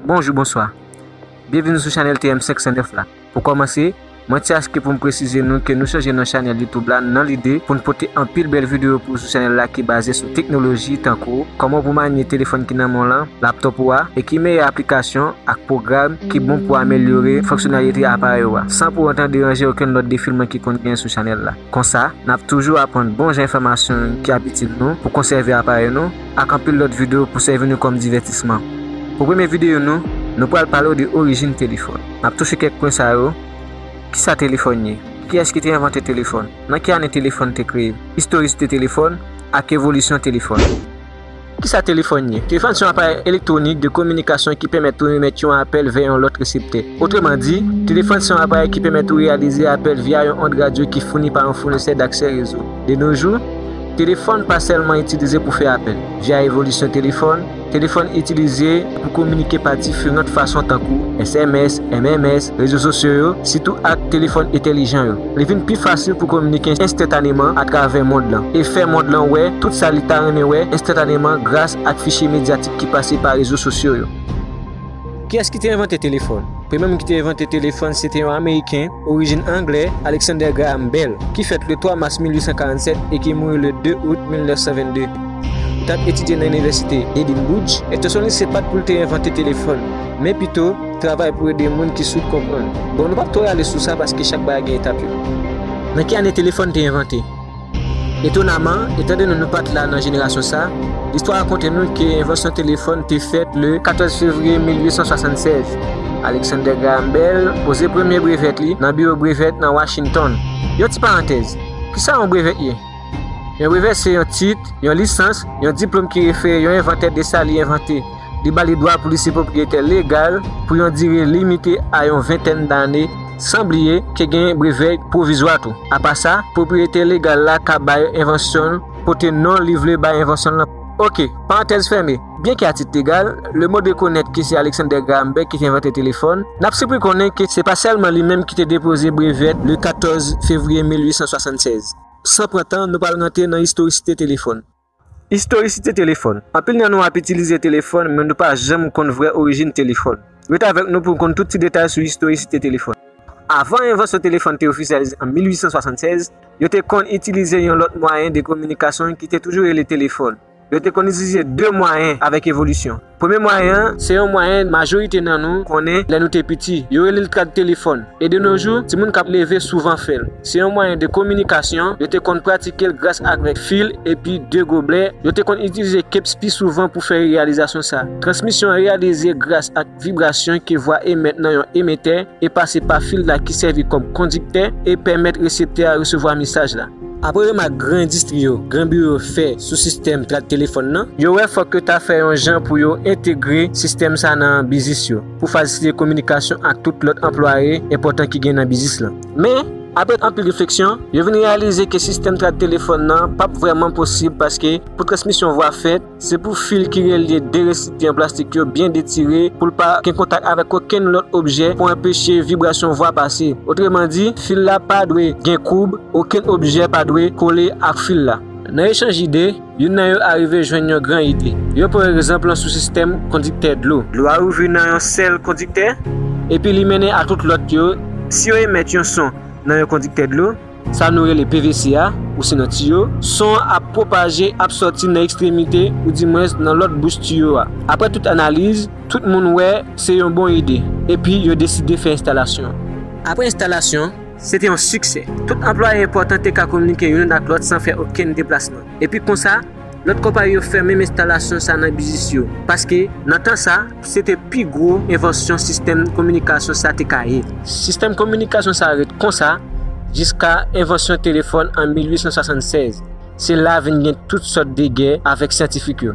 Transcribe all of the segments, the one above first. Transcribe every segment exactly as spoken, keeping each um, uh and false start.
Bonjou, bonswa. Byenvini sou chanèl T M senk san nèf la. Pou kòmanse, mwen ti achte pou m presize nou ke nou chanje non chanèl YouTube la nan lide pou n pote anpil bèl videyo pou sou chanèl la ki baze sou teknoloji tankou kòman pou manye telefòn ki nan men w lan, laptòp ou a, e ki meyè aplikasyon ak pwogram ki bon pou amelyore fonksyonalite aparèy ou a, san pou otan deranje okenn lòt defilman ki konn genyen sou chanèl la. Konsa, n ap toujou aprann bon jan enfòmasyon ki ap itil nou pou konsève aparèy nou, ak anpil lòt videyo pou sèvi nou kòm divètisman. Pou premye videyo nou, nou pral pale w de orijin telefòn. N ap touche kèk pwen sa yo. Kisa telefòn ye? Kiyès ki te envante telefòn? Nan ki ane telefòn te kreye? Istorisite telefòn ak evolisyon telefòn. Kisa telefòn ye? Telefòn se yon aparèy elektwonik de kominikasyon ki pèmèt ou remèt yon apèl vè yon lòt reseptè. Otreman di, telefòn se yon aparèy ki pèmèt ou reyalize apèl via yon ond radyo ki founi pa yon founisè daksè rezo. De nos jours, telefòn pa sèlman itilize pou fè apèl. Via evolisyon telefòn, telefòn itilize pou kominike pa diferan fason tankou S M S, M M S, rezo sosyo yo, sitou ak telefòn entèlijan yo. Li vin pi fasil pou kominike enstantaneman atravè mond lan e fè mond lan wè tout sa li ta renmen wè enstantaneman gras ak fichye medyatik ki pase pa rezo sosyo yo. Kiyès ki te envante telefòn? Premye moun ki te envante telefòn se te yon Ameriken, orijin anglè, Alexander Graham Bell, ki fèt le twa mas mil uit san karannsèt e ki mouri le de out mil nèf san vennde. Li t ap etidye nan Inivèsite Edinburgh. Entansyon li se pa t pou l te envante telefòn, men pito travay pou ede moun ki soud konprann. Bon, nou p ap twò rale sou sa paske chak bagay gen etap yo. Nan ki ane telefòn te envante? Etonaman, etandone nou pa t la nan jenerasyon sa, listwa rakonte nou ke envansyon telefòn te fèt le katòz fevriye mil uit san swasannsèz. Alexander Graham Bell poze premye brevèt li nan biwo brevèt nan Washington. Yon ti parantèz, kisa yon brevèt ye? Yon brevèt se yon tit, yon lisans, yon diplòm ki refere yon envantè de sa li envante. Li ba li dwa pou li se pwopriyetè legal pou yon dire limite a yon ventèn dane, san bliye ke gen brevè pwovizwa tou. Apa sa, pwopriyetè legal la ka bay envansyon l pote non li vle bay envansyon l lan. Oke, parantèz fèmen. Byenke a tit legal, lemonn rekonèt ke se Alexander Graham Bell ki te envante telefòn, n ap sipri konnen ke se pa sèlman li menm ki te depoze brevèt le katòz fevriye mil uit san swasannsèz. San pran tan, nou pral rantre nan istorisite telefòn. Istorisite telefòn. Anpil nan nou ap itilize telefòn, men nou pa janm konn vrè orijin telefòn. Rete avèk nou pou n konn tout ti detay sou istorisite telefòn. Avan envansyon telefòn te ofisyalize an mil uit san swasannsèz, yo te konn itilize yon lòt mwayen de kominikasyon ki te toujou rele telefòn. Yo te konn itilize de mwayen avèk evolisyon. Premye mwayen an, se yon mwayen majorite nan nou konnen lè nou te piti. Yo rele l trad telefòn. E de nos jours, timoun k ap leve souvan fè l. Se yon mwayen de kominikasyon, yo te konn pratike l gras avèk fil epi de goblè. Yo te konn itilize keps pi souvan pou fè reyalizasyon sa. Transmisyon an reyalize gras ak vibrasyon ke vwa emèt nan yon emetè e pase pa fil la ki sèvi kòm kondiktè e pèmèt reseptè a resevwa mesaj la. Apre remak gran endistri yo, gran biwo yo fè sou sistèm trad telefòn nan, yo wè fòk yo ta fè yon jan pou yo entegre sistèm sa nan biznis yo, pou fasilite kominikasyon ak tout lòt anplwaye enpòtan ki gen nan biznis lan. Men, apre anpil refleksyon, yo vin reyalize ke sistèm trad telefòn nan p ap vrèman posib paske pou transmisyon vwa fèt, se pou fil ki relye de resipyan plastik yo byen detire pou l pa gen kontak avèk okenn lòt objè pou anpeche vibrasyon vwa pase. Otreman di, fil la pa dwe gen koub, okenn objè pa dwe kole ak fil la. Nan echanj ide, youn nan yo arive jwenn yon gran ide. Yo pran egzanp lan sou sistèm kondiktè dlo. Dlo a ouvri nan yon sèl kondiktè, epi li mennen a tout lòt yo. Si yo emèt yon son nan yon kondiktè dlo, sa nou rele P V C a, ou sinon tiyo, son an ap pwopaje, ap sòti nan ekstremite, oudimwens nan lòt bouch tiyo a. Apre tout analiz, tout moun wè se yon bon ide, epi yo deside fè enstalasyon. Apre enstalasyon, se te yon siksè. Tout anplwaye enpòtan te ka kominike youn ak lòt san fè okenn deplasman. Epi konsa, lòt konpayi yo fè menm enstalasyon sa nan biznis yo, paske nan tan sa, se te pi gwo envansyon sistèm kominikasyon sa te ka ye. Sistèm kominikasyon sa ret konsa jiska envansyon telefòn an mil uit san swasannsèz. Se la vin gen tout sòt de gè avèk syantifik yo.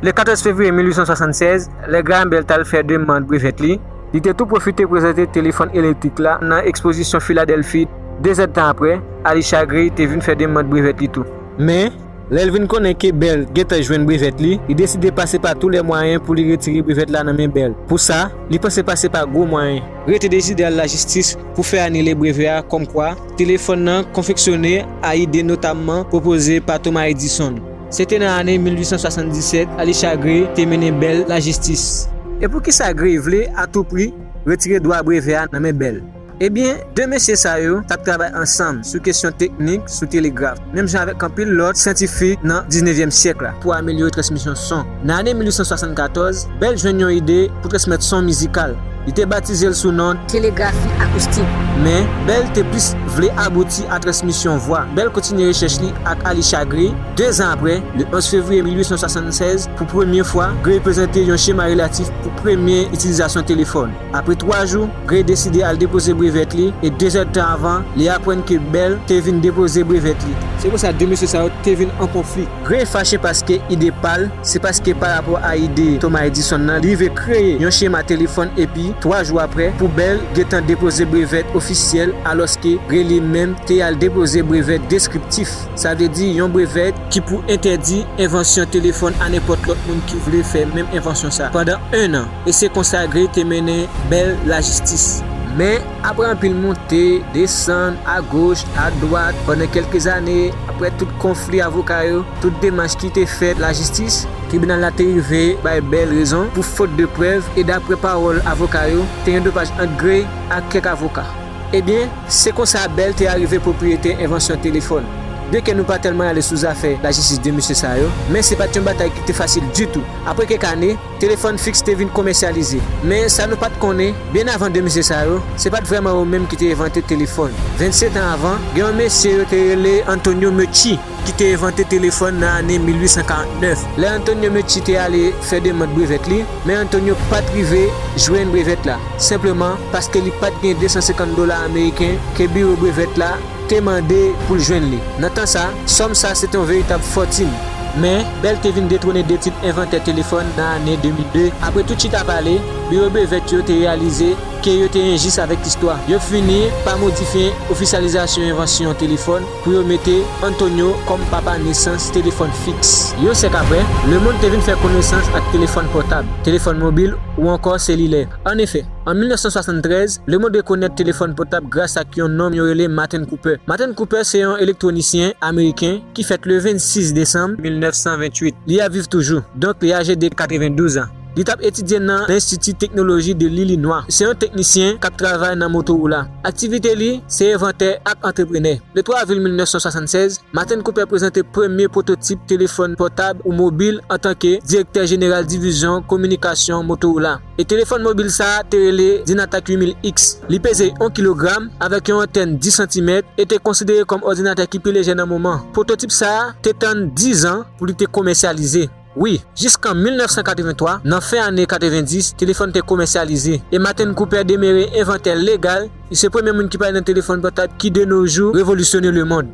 Le katòz fevriye mil uit san swasannsèz, lè Graham Bell t al fè demann brevèt li, li te tou pwofite prezante telefòn elektrik la nan ekspozisyon Filadèlfi. De zèdtan apre, Alisha Gray te vin fè demann brevèt li tou. Men, lè l vin konnen ke Bell gentan jwenn brevèt li, li deside pase pa tou lè mwayen pou li retire brevèt la nan men Bell. Pou sa, li panse pase pa gwo mwayen. Rete dezide al lajistis pou fè anile brevè a, kòmkwa telefòn nan konfeksyone a ide notamman pwopoze pa Thomas Edison. Se te nan ane mil uit san swasanndisèt, Alisha Gray te mennen Bell lajistis. E poukisa Gray vle, atoupri, retire dwa brevè a nan men Bell? Ebyen, de mesye sa yo t ap travay ansanm sou kesyon teknik sou telegraf, menm jan avèk anpil lòt syantifik nan diznevyèm syèk la, pou amelyore transmisyon son. Nan ane mil uit san swasannkatòz, Bell jwenn yon ide pou transmèt son mizikal. Li te batize l sou non telegrafi akoustik. Men, Bell te plis vle abouti a transmisyon vwa. Bell kontinye rechèch li ak Alicia Gray. De zan apre, le onz fevriye mil uit san swasannsèz, pou premye fwa, Gray prezante yon chema relatif pou premye itilizasyon telefòn. Apre twa jou, Gray deside al depoze brevèt li, e de zèdtan avan, li aprann ke Bell te vin depoze brevèt li. Se konsa de mesye sa yo te vin an konfli. Gray fache paske ide pa l, se paske parapò a ide Thomas Edison nan, li rive kreye yon chema telefòn epi, twa jou apre, pou Bell gentan depoze brevèt ofisyèl, alòske Gray li menm te al depoze brevèt deskriptif. Sa vle di yon brevèt ki pou entèdi envansyon telefòn a nenpòt lòt moun ki vle fè menm envansyon sa. Pandan en an, e se konsa Gray te mennen Bell lajistis. Men, apre anpil monte, desann, agoch, adwat, pandan kèlke zane, apre tout konfli avoka yo, tout demach ki te fèt lajistis, tribinal la te rive bay Bell rezon pou fot de prèv e, dapre pawòl avoka yo, te gen dopaj ant Gray ak kèk avoka. Ebyen, se konsa Bell te arive pwopriyetè envansyon telefòn. Byenke nou pa tèlman ale sou zafè lajistis de mesye sa yo, men se pa t yon batay ki te fasil ditou. Apre kèk ane, telefòn fiks te vin komèsyalize. Men sa nou pa t konnen, byen avan de mesye sa yo, se pa t vrèman yo menm ki te envante telefòn. Vennsetan avan, gen yon mesye yo te rele Antonio Meucci ki te envante telefòn nan ane mil uit san karant nèf. Lè Antonio Meucci te ale fè demann brevèt li, men Antonio pa t rive jwenn brevèt la, senpleman paske li pa t gen de san senkant dola ameriken ke biwo brevèt la te mande pou l jwenn li. Nan tan sa, sòm sa se te yon veritab fòtin. Men, Bell te vin detwone de tit envantè telefòn nan ane de mil de. Apre tout chita pale, biwo brevèt yo te reyalize ke yo te enjis avèk istwa. Yo fini pa modifye ofisyalizasyon envansyon telefòn pou yo mete Antonio kòm papa nesans telefòn fiks. Yon syèk apre, lemonn te vin fè konesans ak telefòn pòtab, telefòn mobil ou ankò selilè. Annefè, an mil nèf san swasanntrèz, lemonn rekonèt telefòn pòtab gras ak yon nonm yo rele Martin Cooper. Martin Cooper se yon elektwonisyen ameriken ki fèt le vennsis desanm mil nèf san venntuit. Li ap viv toujou, donk li aje de katrevendouz an. Li t ap etidye nan Enstiti Teknoloji de Lilinwa. Se yon teknisyen k ap travay nan Motorola. Aktivite li se envantè ak antreprenè. Le twa avril mil nèf san swasannsèz, Martin Cooper prezante premye pwototip telefòn pòtab ou mobil antanke direktè jeneral divizyon kominikasyon Motorola. E telefòn mobil sa a te rele Dynatac uit mil X. Li peze yon kilogram avèk yon antèn dis santimèt e te konsidere kòm òdinatè ki pi lejè nan moman. Pwototip sa a te tann diz an pou li te komèsyalize. Wi, jiskan mil nèf san katrevenntwa, nan fen ane katrevendis, telefòn te komèsyalize, e Martin Cooper demere envantè legal, li se premye moun ki pale nan telefòn pòtab ki de nos jours revolisyone lemonn.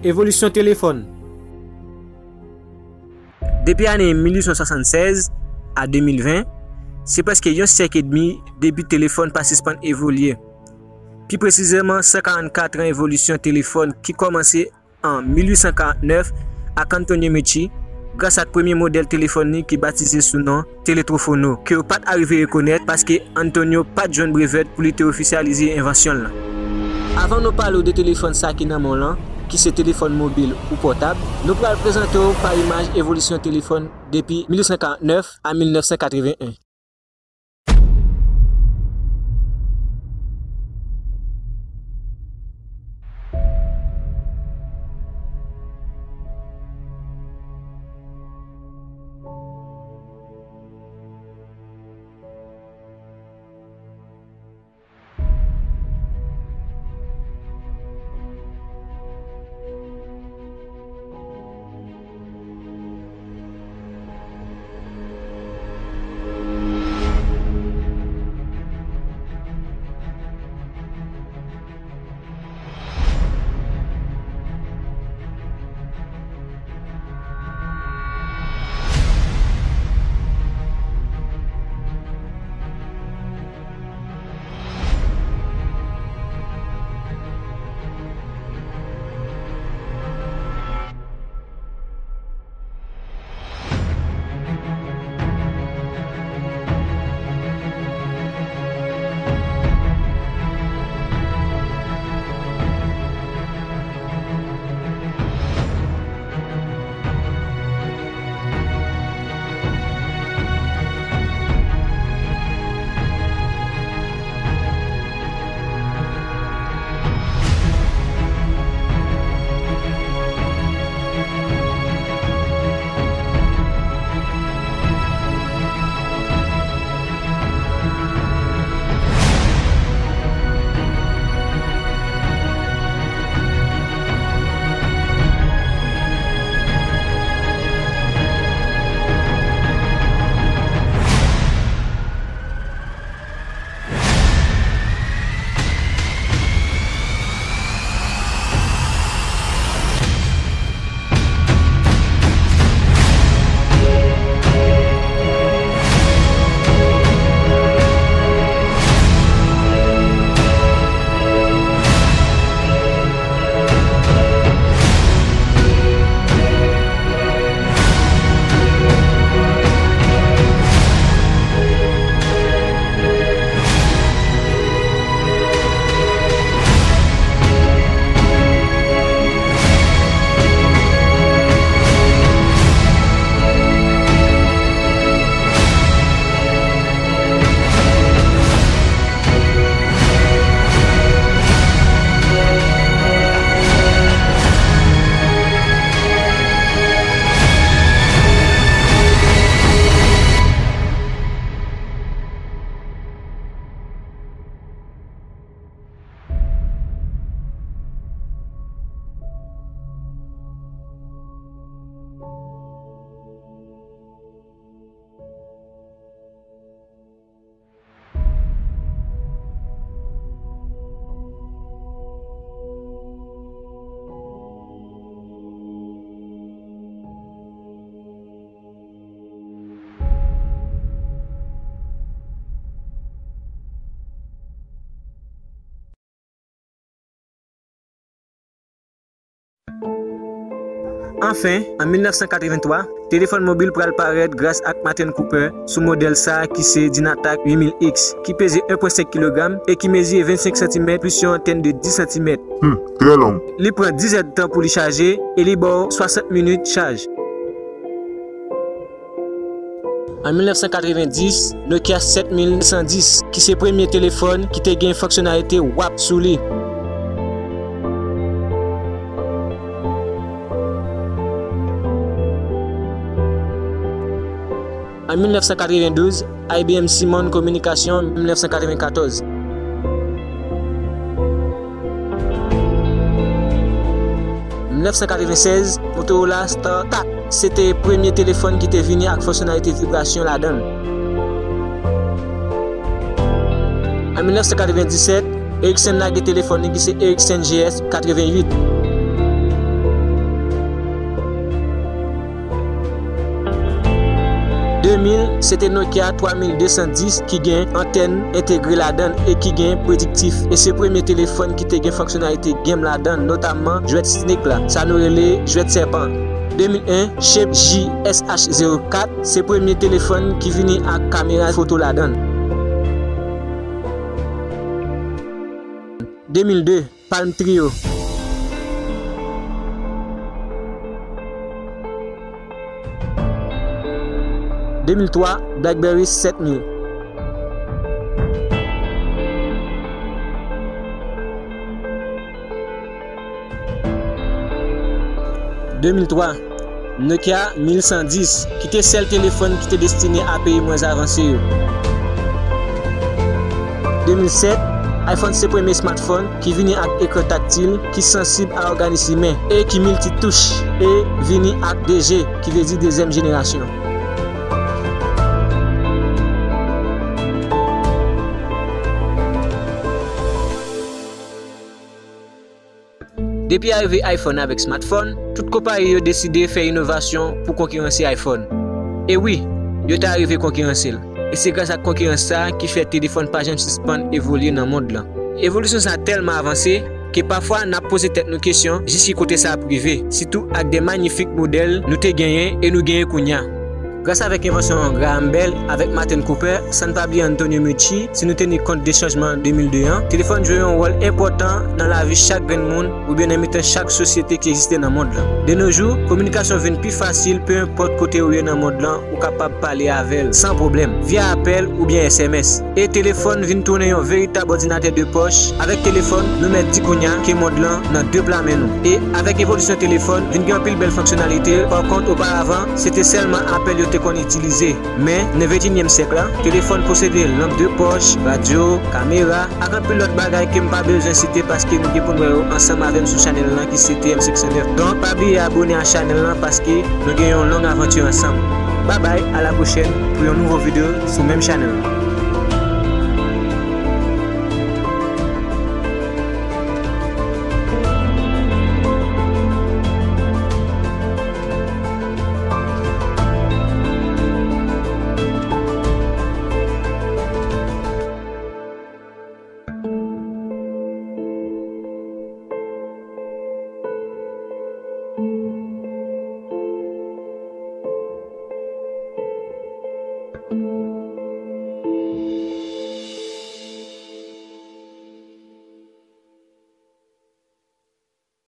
Evolisyon telefòn. Depi ane mil uit san swasannsèz a de mil ven, se prèske yon syèk edmi depi telefòn pa sispann evolye. Pi presizèman, san karannkat an evolisyon telefòn ki kòmanse an mil uit san karantnèf ak Antonio Meucci, gras ak premye modèl telefòn li ki batize sou non Teletrofono, ke yo pa t arive rekonèt paske Antonio pa t jwenn brevèt pou li te ofisyalize envansyon l lan. Avan nou pale w de telefòn sa ki nan men w lan, ki se telefòn mobil ou pòtab, nou pral prezante w pa imaj evolisyon telefòn depi mil uit san karantnèf a mil nèf san katreven en. Anfen, an mil nèf san katrevenntwa, telefòn mobil pral parèt gras ak Martin Cooper sou modèl sa a ki se Dynatac uit mil X, ki peze en pwen senk kilogram e ki mezire vennsenk santimèt plis yon antèn de dis santimèt. Hmm, trè long. Li pran diz èdtan pou li chaje e li ba w swasant minit chaj. An mil nèf san katrevenndis, Nokia sèt mil san dis, ki se premye telefòn ki te gen fonksyonalite wap sou li. An mil nèf san katrevendouz, I B M Simon Communication, mil nèf san katrevenkatòz. Mil nèf san katrevennsèz, Motorola StarTAC. Se te premye telefòn ki te vini ak fonksyonalite vibrasyon ladan l. An mil nèf san katrevendisèt, Ericsson lage telefòn li ki se Ericsson G S katreventuit. De mil, se te Nokia twa mil de san dis ki gen antèn entegre ladan l e ki gen prediktif. E se premye telefòn ki te gen fonksyonalite game ladan l, notamman jwèt Snake la, sa nou rele jwèt sèpan. De mil en, Shape J S H zewo kat, se premye telefòn ki vini ak kamera foto ladan l. De mil de, Palm Treo. De mil twa, BlackBerry sèt mil. De mil twa, Nokia mil san dis, ki te sèl telefòn ki te destine a peyi mwens avanse yo. De mil sèt, iPhone se premye smartphone ki vini ak ekran taktil ki sansib a òganis imen e ki miltitouch e vini ak de G, ki vle di dezyèm jenerasyon. Depi arive iPhone avèk smartphone, tout konpayi yo deside fè inovasyon pou konkiranse iPhone. E wi, yo ta rive konkiranse l. E se gras ak konkirans sa a ki fè telefòn pa janm sispann evolye nan mond lan. Evolisyon sa a tèlman avanse ke pafwa n ap poze tèt nou kesyon jis ki kote sa ap rive, sitou ak de manyifik modèl nou te genyen e nou genyen kounye a. Gras avèk envansyon Graham Bell avèk Martin Cooper, san n pa bliye Antonio Meucci, si nou teni kont de chanjman de mil de an, telefòn jwe yon wòl enpòtan nan lavi chak grenn moun oubyen nan mitan chak sosyete ki egziste nan mond lan. De nos jours, kominikasyon vin pi fasil, pe enpòt kote ou ye nan mond lan, ou kapab pale avè l san pwoblèm, via apèl oubyen S M S. E telefòn vin tounen yon veritab òdinatè de pòch. Avèk telefòn, nou mèt di kounye a ke mond lan nan de pla men nou. E avèk evolisyon telefòn, vin gen anpil bèl fonksyonalite. Pa kont, oparavan, se te sèlman apèl yo te konn itilize. Men, nan venteyinyèm syèk la, telefòn posede lanp de pòch, radyo, kamera, ak anpil lòt bagay ke m pa bezwen site paske nou gen pou n wè yo ansanm avè m sou chanèl lan ki se T M senk san nèf. Donk, pa bliye abone a chanèl lan paske nou gen yon long avanti ansanm. Babay, a la pwochèn pou yon nouvo videyo sou menm chanèl lan.